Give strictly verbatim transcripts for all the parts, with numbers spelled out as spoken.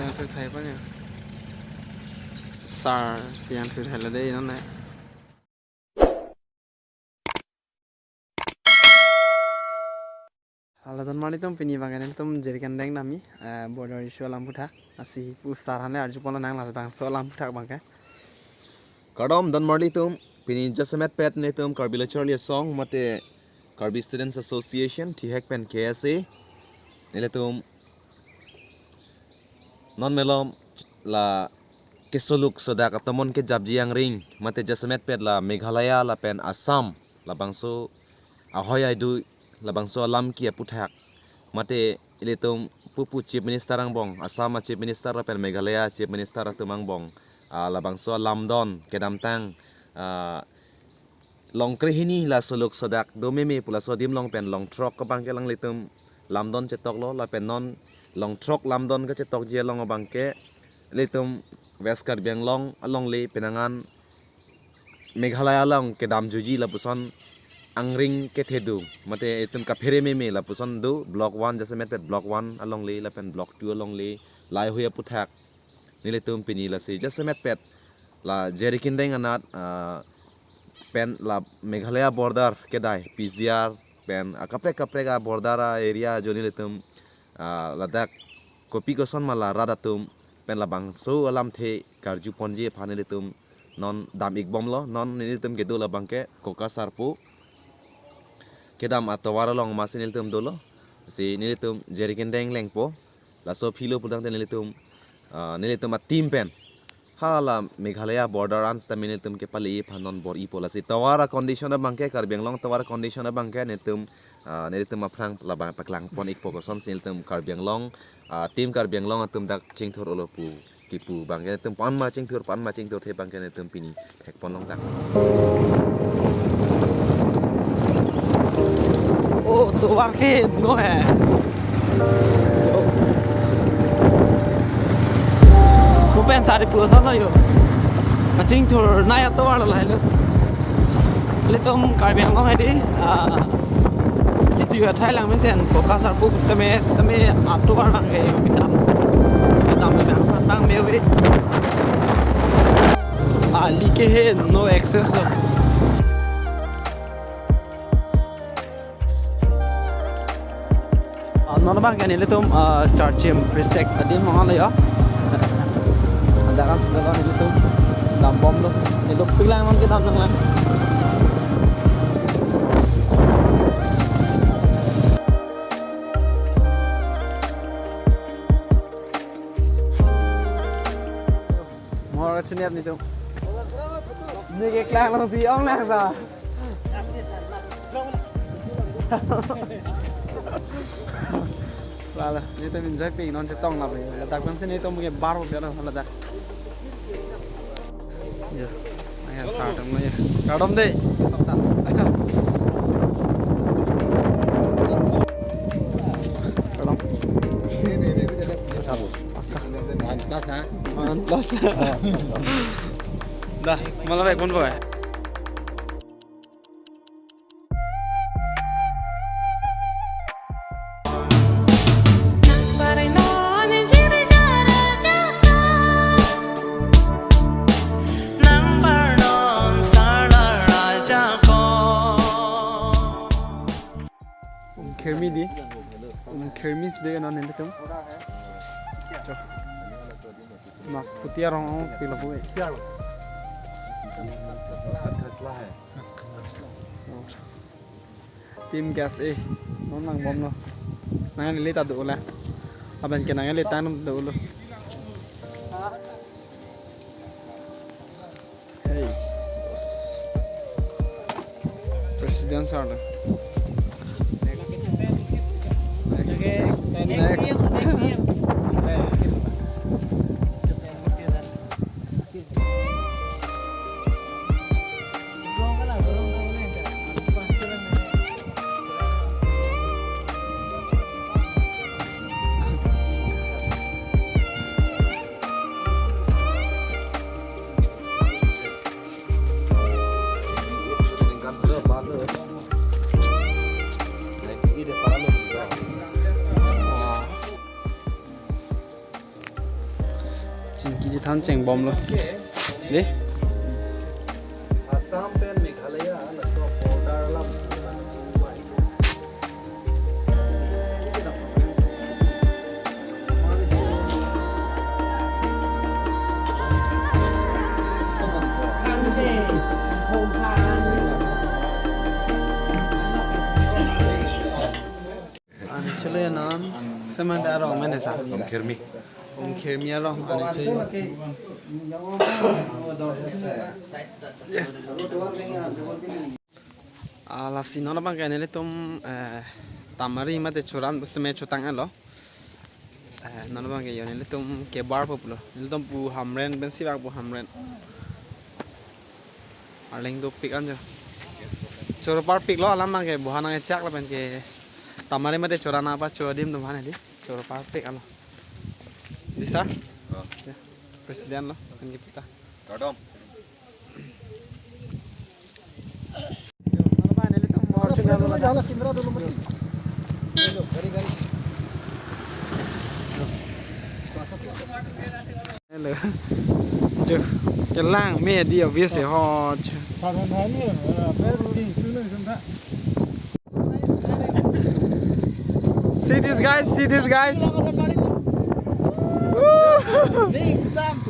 Yang thur thai pa ya. Sar si yang thur thai la dei non ne. Halo, don marli atum, pini abangke nelitum Jirikindeng nami, eh, border issue alam aphuthak. Lasi pu sar aphan le arjupon lang, labangso alam aphuthak abangke. Kardom don marli atum, pini jasemet pet nelitum Karbi Lo Charli Asong mate Karbi Students Association, thihek pen K S A, nelitum non malom la kesoluk sodak atomon kejapji angring mate jasemet pet la Meghalaya lapen Assam labangso ahoi aidui, labangso alam ke aphuthak mate ilitum pupu Chief Minister angbong, Assam a Chief Minister lapen Meghalaya Chief Minister atum angbong, ah, labangso alamdon kedamtang, ah, long krehini la soluk sodak do meme pu laso adim along pen long throk abangke alanglitum lamdon chetoklo, lapen non long throk lamdon kachetokji along abangke ilitum West Karbi Anglong alongle penang an Meghalaya along kedamjuji lapuson angring kethe do. Mate itum kaphere meme lapuson do, Block one jasemet pet Block one alongle lapen Block two alongle, laheihui aphuthak nelitum pini lasi jasemet pet la Jirikindeng anat, ah, pen la Meghalaya border kedai P G R pen akaprek kaprek a border a area ajo nelitum, ah, ladak kopi koson ma la rat atum pen labangso alamthe karjuponji aphan nelitum non dam-ikbomlo. Non nelitum kedo labangke Koka Sarpo kedam atovar along masi nelitum dolo. Si nelitum Jirikindeng lengpo. Laso aphi lo pulotangte nelitum, ah, nelitum a team pen hala Meghalaya border an sitame nelitum kepale aphan non bor-ipo. Lasi tovar a condition abangke, Karbi Anglong tovar a condition abangke nelitum, ah, nelitum aphrang labang paklangpon-ikpo, kosonsi nelitum Karbi Anglong, ah, team Karbi Anglong atum dak chingthur-olo pu kipu abangke nelitum pan ma chingthur, pan ma chingthurthe abangke nelitum pini thekpon longtang. Oh, tovar ke no hai. Pu pen sari pulo sa no yo. Kachingthurnei atovar lahelo. Ilitum Karbi Anglong hedi, ah, kiju athai lang mesen Koka Sarpo sitame, sitame atovar abangke kedam. Kedam abang abang me ave. Ali ke he no access lo. Ah, non abangke nelitum, ah, Charchim Prisek adim along lo ya. Dak an sudahlo nelitum dambomlo. Nelitum pilang non kedam nanglang. Mor chuniat nelitum. Ne keklang alongsi ong nang sa. Lalo, nelitum enjoy pik non chetong lapen. Ladak pensi nelitum ke bar biar ladak. Ya. Aya sa atum ya. Kardom dei. Sabta. Kardom. One plus, ha? One plus. Dah, malam baik pun, boy. Umkhirmi dei. Umkhirmi si dei non nelitum. Nasputi arong ong pilo bu. Team gas eh. Non nangbomlo. Nang neli ta dolo. Lapen ke nang neli ta dolo. Hey, boss. President sir. Next. Next. Next. Chingki chethan chengbomlo. Dei. Assam pen Meghalaya laso border alam. Ani chelo ya non, seman da arong mane sa? Om Khermi. Om Khermi arong, ani chelo. Ah, lasi non abang ke nelitum, eh, Tamari mate Choran pusitame chotang-etlo. Eh, non abang ke yo nelitum kebar populo. Nelitum pu Hamren pensi bak pu Hamren. Arleng dopik anjo. Choro parpiklo alam abang ke boha nangchak lapen ke Tamari mate Choran apa cho adim atum aphan dei. Choro parpik alo. Dei sir? Oh. Ya. President lo, kan kita. Kardom. Hello. Jo, kelang me dei obvious ho. See this, guys, see this, guys. Woo!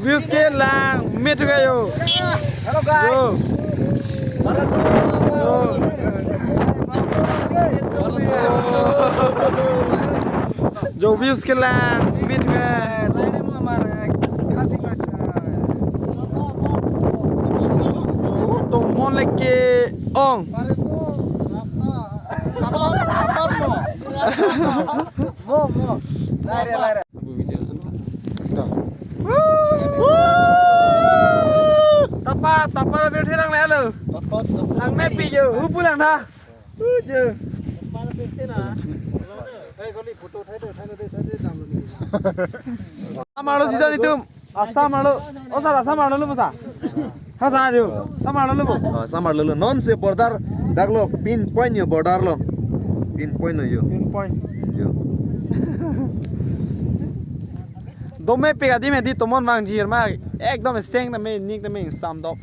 Views kelang, meet kayo. Hello, guys. Yo. Yo. Jo, views kelang, meet kayo. Tomon leke ong. Mo, mo. Laire, laire. Tapa, tapa, lapen therang le, hello. Lang mepik yo, hupu lang tha. Ujo. Amar lo sida nitum. Assam arlo. Oh, sir, Assam arlo lo, sir. Ha, sir, yo. Assam arlo lo. Oh, Assam arlo lo. Non se border dak lo, pin point yo border lo. Pin point lo yo. Pin point. Yo. Dome pik adim hedi tomon vangji ma ekdom seng tame nik tame sam dok.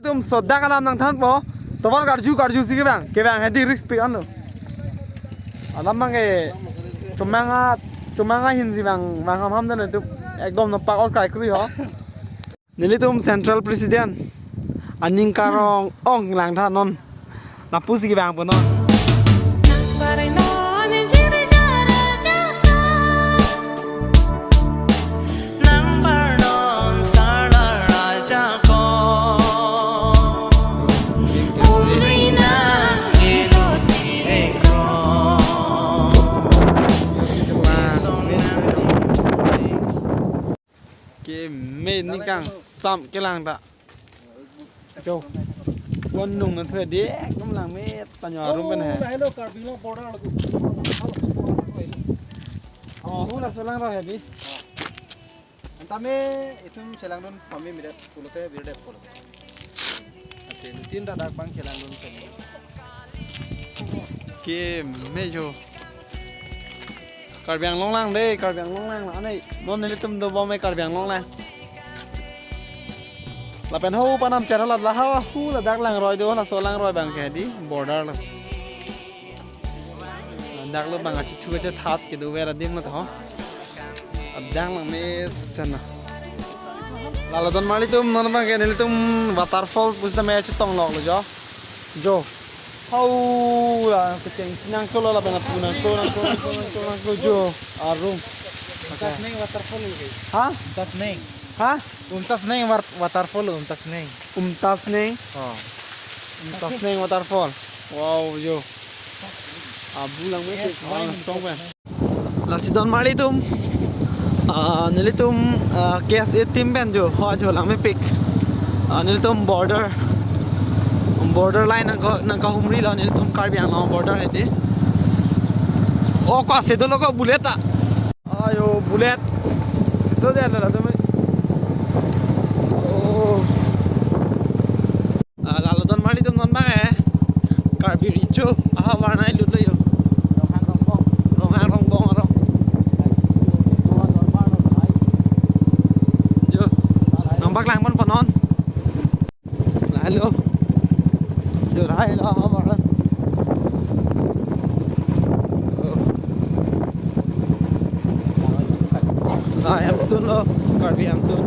Itum sodak alam nangthanpo. Tovar karju karju si kevang. Kevang hedi risk pik anlo. Alam abang ke chomang a, chomang ahin si vang, vang ham ham dan itum ekdom nopak or kaikrui ho. Nelitum Central President aning karong ong lang tha non. Lapusi kevangpo non. Keme ning kangsam kelang ta. Jo. Kon nung na thue dei, ekdom lang me tanyo arum pen he. Oh, lahelo Karbi Anglong border lo. Oh, hula selang ra he bi. Antame itum chelangdun pami midat pulote birdet pulo. Ate lutin dadak bang chelangdun pami. Keme jo. Karbi Anglong lang dei, Karbi Anglong lang. Ane, non nelitum dobom e Karbi Anglong lang. Lapen ho panam channel la ha hu ladak langroi do, laso langroi abang ke dei border lo. Dak lo abang achu chu chethat kedo ver adim lo tho. Adang lang mesen na. Lalo don marli tum non abang ke nelitum waterfall pusitame chetong lok lo jo. Jo. Hau la kecheng nangklo lapen apu nangklo nangklo nangklo nangklo nangklo jo. Arum. Umtasneng waterfall ke. Ha? Umtasneng. Ha? Umtasneng wat-, waterfall Umtasneng. Umtasneng. Oh. Umtasneng waterfall. Wow jo. Abu lang me. Yes, song pen. Lasi don marli tum, ah, nelitum, ah, K S A team pen jo, ho jo lang mepik. Ah, nelitum border, border line nangka, nangkahumri lo nelitum Karbi Anglong border hedi. Oh, ko ase dolo ko bullet ta. Ayo, bullet. So dia lo tum. Oh. Ah, lalo don marli tum non abang e. Karbi Recho ahavar nai lut lo yo. Ronghang Rongbong arong. Lang pon pon non. Lahelo. Jo lahelo havar. Lahei Hamtun lo, Karbi Hamtun.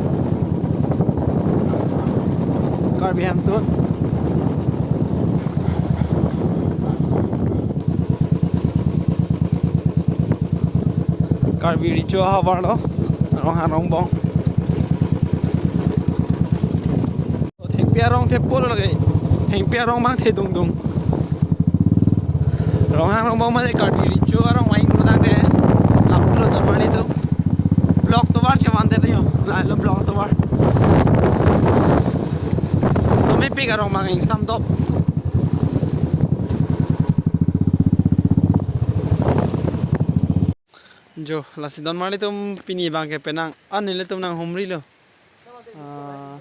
Karbi Hamtun. Karbi Recho Havar lo, Ronghang Rongbong. Thengpi arong thepo lo lake. Thengpi arong abang the dungdung. Ronghang Rongbong mate Karbi Recho arong vanglo tangte. Lapu lo Donmar atum. Block tovar chevan det yo. Lahelo block tovar. Tumi pik arong abang ingsam dop. Jo, lasi Donmar atum pini abang ke penang. An nelitum nanghumri lo. Ah,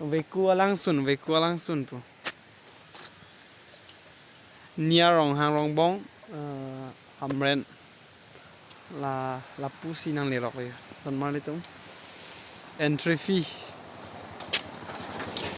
Veku alangsun, Veku alangsun pu. Near Ronghang Rongbong, ah, Hamren. La, lapusi nanglerok ya. Donmar atum. Entry fee.